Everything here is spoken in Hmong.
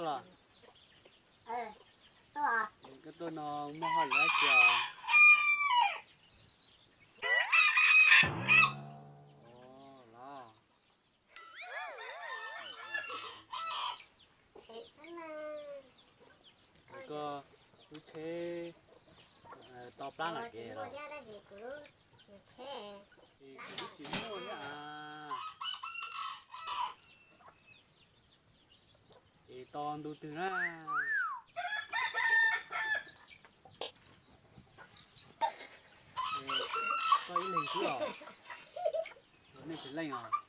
Los, koj tuaj no muaj hauj lwm dab tsi os? Los, koj lub tsheb to plab no ces los. Kuv tsis muaj thiab a. Es to ntu twg na? Koj ib leeg xwb os? Nej tsis leej os?